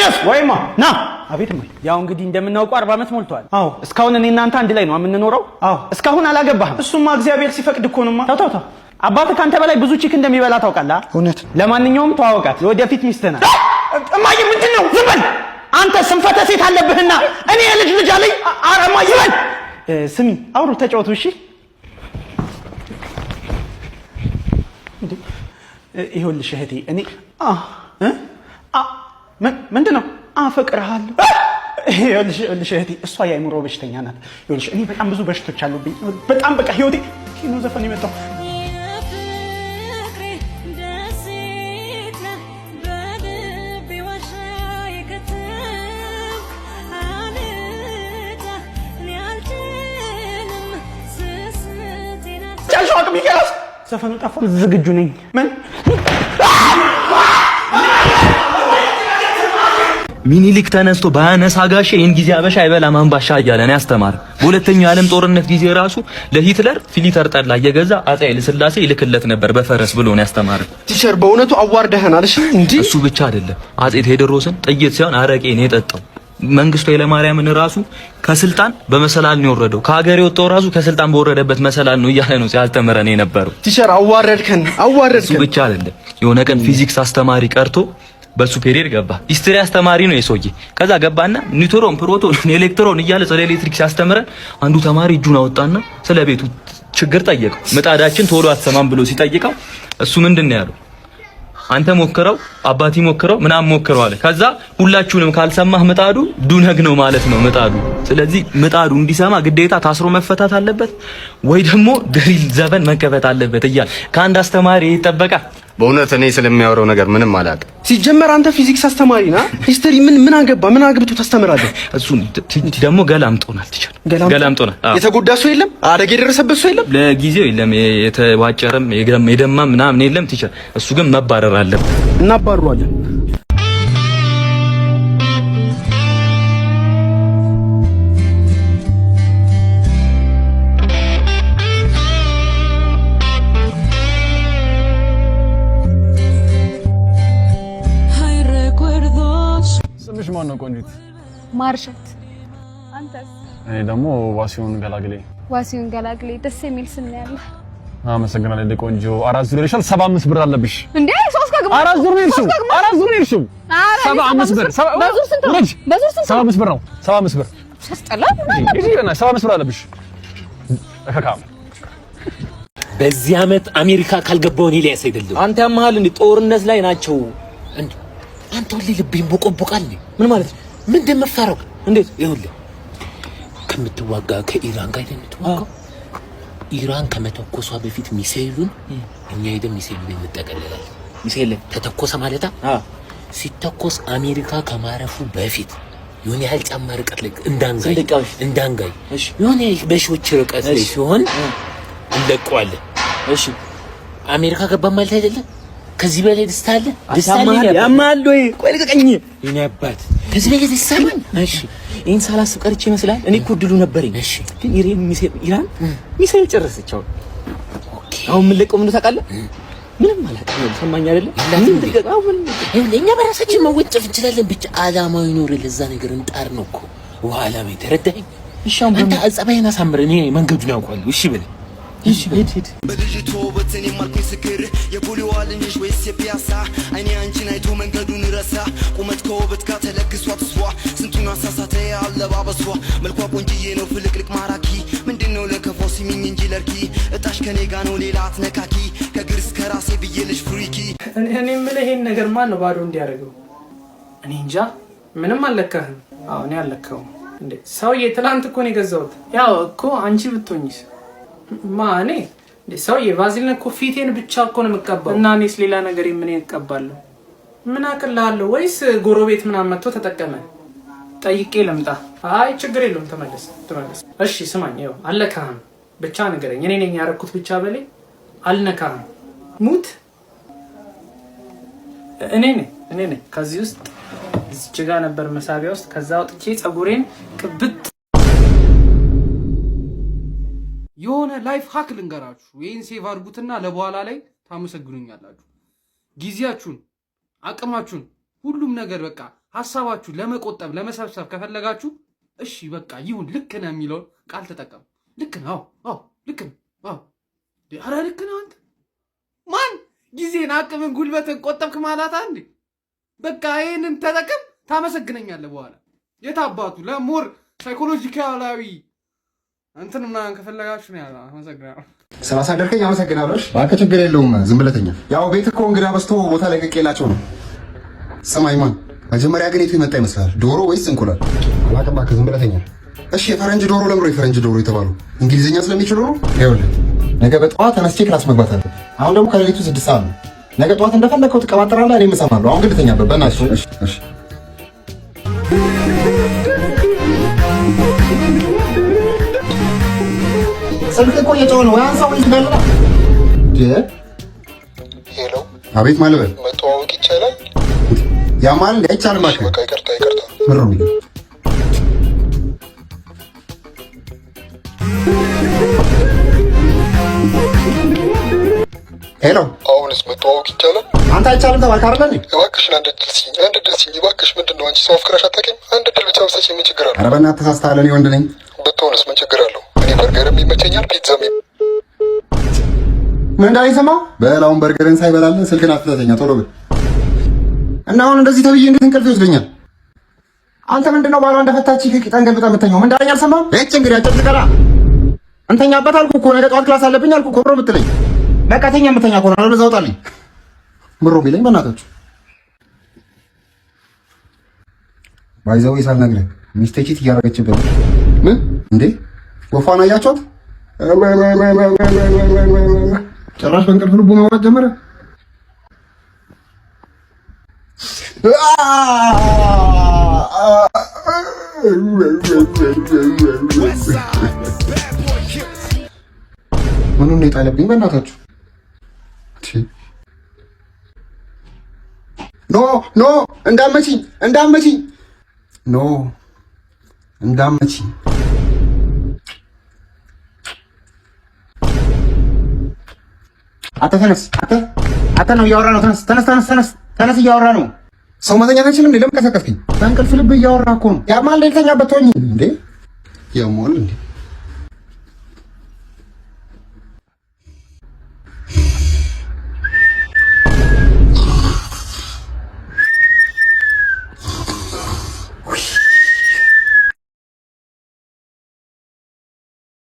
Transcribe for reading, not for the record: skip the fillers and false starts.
ኤርሚያስ ወይማ ና። አቤት እማዬ። ያው እንግዲህ እንደምናውቀው 40 ዓመት ሞልቷል። አዎ፣ እስካሁን እኔ እናንተ አንድ ላይ ነው የምንኖረው። አዎ፣ እስካሁን አላገባህም። እሱማ እግዚአብሔር ሲፈቅድ እኮ ነውማ። ተው ተው ተው። አባትህ ከአንተ በላይ ብዙ chick እንደሚበላ ታውቃለህ? እውነት። ለማንኛውም ተዋወቃት፣ የወደፊት ሚስትህ ናት። እማዬ ምንድን ነው? ዝም በል አንተ፣ ስንፈተ ሴት አለብህና እኔ የልጅ ልጅ አለኝ። ኧረ እማዬ በል። ስሚ፣ አውሩ፣ ተጫወቱ። እሺ እንዴ፣ ይኸውልሽ እህቴ፣ እኔ ምንድን ነው አፈቅርሃለሁ። ይኸውልሽ እህቴ፣ እሷ የአእምሮ በሽተኛ ናት። ይኸውልሽ እኔ በጣም ብዙ በሽቶች አሉብኝ። በጣም በቃ ህይወቴ ነው ዘፈን የመጣው። የፍቅሬ ደሴት ነህ በልቤ ዋሻ የከተምክ አልጣህ እኔ አልችልም ስስቴ ናት። ጫልሽው አቅም ይቀራል። ዘፈኑ ጠፋ። ዝግጁ ነኝ። ምን? ሚኒሊክ ተነስቶ ባያነሳ ጋሼ ይህን ጊዜ አበሻ አይበላም አምባሻ እያለ ነው ያስተማረ። በሁለተኛው የዓለም ጦርነት ጊዜ ራሱ ለሂትለር ፊሊተር ጠላ እየገዛ አፄ ኃይለ ሥላሴ ይልክለት ነበር በፈረስ ብሎ ነው ያስተማረ። Teacher፣ በእውነቱ አዋርደህናል። እሺ እንዴ። እሱ ብቻ አይደለም፣ አፄ ቴዎድሮስን ጥይት ሳይሆን አረቄ ነው የጠጣው። መንግስቱ ኃይለማርያምን ራሱ ከስልጣን በመሰላል ነው የወረደው። ከሀገር የወጣው ራሱ ከስልጣን በወረደበት መሰላል ነው እያለ ነው ሲያስተምረን የነበረው። Teacher፣ አዋረድከን፣ እሱ አዋረድከን። ብቻ አይደለም፣ የሆነ ቀን ፊዚክስ አስተማሪ ቀርቶ በሱ period ገባ። History አስተማሪ ነው የሰውዬ። ከዛ ገባና ኒውትሮን፣ ፕሮቶን፣ ኤሌክትሮን እያለ ስለ ኤሌክትሪክ ሲያስተምረን አንዱ ተማሪ እጁን አወጣና ስለ ቤቱ ችግር ጠየቀው። ምጣዳችን ቶሎ አትሰማም ብሎ ሲጠይቀው እሱ ምንድን ነው ያለው? አንተ ሞክረው፣ አባቲ ሞክረው፣ ምናምን ሞክረው አለ። ከዛ ሁላችሁንም ካልሰማህ ምጣዱ ዱነግ ነው ማለት ነው ምጣዱ። ስለዚህ ምጣዱ እንዲሰማ ግዴታ ታስሮ መፈታት አለበት ወይ ደግሞ drill ዘፈን መከፈት አለበት እያለ ከአንድ አስተማሪ ይጠበቃል። በእውነት እኔ ስለሚያወራው ነገር ምንም አላውቅም። ሲጀመር አንተ ፊዚክስ አስተማሪ ና history ምን ምን አገባ? ምን አግብቶ ታስተምራለህ? እሱ ደግሞ ገላምጦናል፣ teacher፣ ገላምጦናል። አዎ። የተጎዳ ሰው የለም፣ አደጋ የደረሰበት ሰው የለም። ለጊዜው የለም፣ የተዋጨረም የደማም ምናምን የለም teacher። እሱ ግን መባረር አለበት። እናባረዋለን። Hay recuerdos. ስምሽ ማን ነው ቆንጂት? ማርሸት። አንተስ? እኔ ደግሞ ዋሲሁን ገላግሌ። ዋሲሁን ገላግሌ፣ ደስ የሚል ስም ነው ያለህ። አመሰግናለሁ የኔ ቆንጆ። አራት ዙር ይልሻል። 75 ብር አለብሽ። እንዴ፣ ሶስት ከግማሽ። አራት ዙር ነው የሄድሽው። አራት ዙር ነው የሄድሽው። ኧረ 75 ብር። በዙር ስንት ነው? ውረጅ። በዙር ስንት ነው? 75 ብር ነው። 75 ብር። ሲያስጠላ። ይሄ 75 ብር አለብሽ። እከካም። በዚህ ዓመት አሜሪካ ካልገባውን ኤልያስ አይደለም። አንተ ያመሃል እንዴ? ጦርነት ላይ ናቸው። እንዴ አንተ ሁሌ ልቤን ቦቆቦቃል። እንዴ ምን ማለት ነው? ምን እንደምፈራው? እንዴት? ይኸውልህ ከምትዋጋ ከኢራን ጋር አይደል የምትዋጋው? ኢራን ከመተኮሷ በፊት ሚሳኤሉን እኛ ሄደን ሚሳኤሉን እንጠቀልላለን። ሚሳኤል ላይ ተተኮሰ ማለታ ሲተኮስ አሜሪካ ከማረፉ በፊት የሆነ ያህል ጫማ ርቀት ላይ እንዳንጋይ ስንት ደቂቃ በፊት? እንዳንጋይ እሺ። የሆነ ያህል በሺዎች ርቀት ላይ እሺ። ሲሆን እንለቀዋለን። እሺ። አሜሪካ ገባ ማለት አይደለም። ከዚህ በላይ ደስታ አለ? ደስታ አለ? ያመሃል የኔ አባት? ያመሃል ወይ? ቆይ ልቀቀኝ። የኔ አባት ከዚህ በላይ ደስታ አለ? እሺ፣ ይሄን ሳላስብ ቀርቼ ይመስላል። እኔ እኮ እድሉ ነበረኝ። እሺ። ግን ኢራን ሚሳኤል ጨረሰች። አሁን Okay። አሁን የምንለቀው ምንድን ነው ታውቃለህ? ምንም አላውቅም። ሰማኝ አይደለ? የላትም ምንም እንዴ? ልቀቅ። አሁን ምንም ይኸውልህ እኛ በራሳችን መወጨፍ እንችላለን። ብቻ አላማው ይኖር፣ ለዛ ነገር እንጣር ነው እኮ ውሃ አላማ፣ ተረዳኸኝ? እሺ አሁን አንተ ጸባይን አሳምር፣ እኔ መንገዱን ያውቀዋለሁ። እሺ በለኝ። እሺ፣ ሂድ ሂድ። በልጅቱ ውበት እኔም አልኩኝ ስክር፣ የቦሌዋ ልጅ ወይስ የፒያሳ? አይኔ አንቺን አይቶ መንገዱን ረሳ። ቁመት ከውበት ጋር ተለግሷት እሷ ስንቱን አሳሳተ አለባበሷ። መልኳ ቆንጅዬ ነው ፍልቅልቅ ማራኪ። ምንድነው ለከፋው? ሲሚኝ እንጂ ለርኪ እጣሽ ከኔ ጋ ነው፣ ሌላ አትነካኪ። ከግር እስከ ራሴ ብዬልሽ freaky። እኔ የምልህ ይሄን ነገር ማን ነው ባዶ እንዲያደርገው? እኔ እንጃ። ምንም አልለካህም። አዎ፣ እኔ አልለካውም። እንዴ ሰውዬ፣ ትላንት እኮ ነው የገዛሁት። ያው እኮ አንቺ ብትሆኝስ? ማ እኔ? እንዴ ሰውዬ፣ ቫዝሊን እኮ ፊቴን ብቻ እኮ ነው የምቀባው። እና እኔስ ሌላ ነገር ምን እቀባለሁ? ምን አቅልሃለሁ? ወይስ ጎረቤት ምናምን መጥቶ ተጠቀመ? ጠይቄ ልምጣ። አይ ችግር የለውም፣ ተመለስ ተመለስ። እሺ ስማኝ፣ ይኸው አልነካህም። ብቻ ንገረኝ። እኔ ነኝ ያደረኩት ብቻ በለኝ። አልነካህም። ሙት እኔ ነኝ፣ እኔ ነኝ። ከዚህ ውስጥ እዚች ጋ ነበር መሳቢያ ውስጥ፣ ከዛ አውጥቼ ፀጉሬን ቅብት። የሆነ life hack ልንገራችሁ። ይህን save አድርጉትና ለበኋላ ላይ ታመሰግኑኛላችሁ። ጊዜያችሁን፣ አቅማችሁን፣ ሁሉም ነገር በቃ ሀሳባችሁ ለመቆጠብ ለመሰብሰብ ከፈለጋችሁ እሺ በቃ ይሁን ልክ ነህ የሚለውን ቃል ተጠቀሙ። ልክ ነህ፣ አዎ አዎ፣ ልክ ነህ፣ አዎ፣ ኧረ ልክ ነህ አንተ። ማን ጊዜን፣ አቅምን፣ ጉልበትን ቆጠብክ ማለት አንዴ በቃ ይህንን ተጠቀም፣ ታመሰግነኛለህ በኋላ። የታባቱ ለ more ሳይኮሎጂካላዊ እንትን ምናምን ከፈለጋችሁ ነው ያለው። አመሰግናለሁ። ስላሳደርከኝ አመሰግናለሁ። እሺ እባክህ ችግር የለውም ዝም ብለህ ተኛ። ያው ቤት እኮ እንግዳ በዝቶ ቦታ ለቅቄላቸው ነው። ስማኝ ማን፣ መጀመሪያ ግን የቱ የመጣ ይመስላል? ዶሮ ወይስ እንቁላል? አላውቅም እባክህ ዝም ብለህ ተኛ። እሺ የፈረንጅ ዶሮ ለምሮ የፈረንጅ ዶሮ የተባሉ እንግሊዝኛ ስለሚችሉ ነው? ይኸውልህ ነገ በጠዋት ተነስቼ class መግባት አለብኝ። አሁን ደግሞ ከሌሊቱ 6 ሰዓት ነው። ነገ ጠዋት እንደፈለግከው ትቀባጥራለህ፣ እኔም እሰማለሁ። አሁን ግን ልተኛበት በእናትህ። እሺ እሺ። ስልክ እኮ እየጮኸ ነው። ወይ አንሳው ወይ ዝጋልና። Hello። አቤት ማልበል መተዋወቅ ይቻላል? ያማል እንዴ? አይቻልም እባክህ። በቃ ይቅርታ ይቅርታ። ምር ነው የሚለው። Hello። አሁንስ መተዋወቅ ይቻላል? አንተ አይቻልም ተባልክ አይደል እንዴ? እባክሽን አንድ እድል ስጪኝ፣ አንድ እድል ስጪኝ እባክሽ። ምንድን ነው አንቺ ሰው አፍቅረሽ አታውቂም? አንድ እድል ብቻ ብትሰጪኝ ምን ችግር አለው? ኧረ በእናትህ ተሳስተሃል። እኔ ወንድ ነኝ። ብትሆንስ ምን ችግር አለው? እኔ በርገርም ይመቸኛል፣ ፒዛም። ምን እንዳለኝ ሰማህ? በል አሁን በርገርን ሳይበላልህ ስልክን አትተኛ ቶሎ በል። እና አሁን እንደዚህ ተብዬ እንዴት እንቅልፍ ይወስደኛል? አንተ ምንድነው ባሏ እንደፈታች ቂጧን ገልብጣ የምተኛው? ምን እንዳለኝ አልሰማህም? እጭ እንግዲህ አጨብጭቀላ እንተኛበት አልኩህ እኮ ነገ ጠዋት class አለብኝ አልኩህ እኮ ብሮ የምትለኝ በቃ ተኛ። የምተኛ ከሆነ አለበለዚያ አውጣልኝ። ብሮ ቢለኝ በእናታችሁ። By the way ሳልነግርህ ሚስቴ cheat እያደረገችብህ ነው። ምን እንዴ? ወፏን አያችኋት? ጭራሽ በእንቅልፍ ልቡ ማውራት ጀመረ። ምኑን ነው የጣለብኝ? በእናታችሁ no no፣ እንዳመችኝ እንዳመችኝ፣ no እንዳመችኝ። አንተ ተነስ፣ አንተ አንተ ነው እያወራ ነው። ተነስ ተነስ ተነስ ተነስ ተነስ፣ እያወራ ነው። ሰው መተኛት አይችልም እንዴ? ለምን ቀሰቀስከኝ? በእንቅልፍ ልብ እያወራ እኮ ነው። ያማል እንዴ? ተኛበት ሆኝ እንዴ? ያማል እንዴ?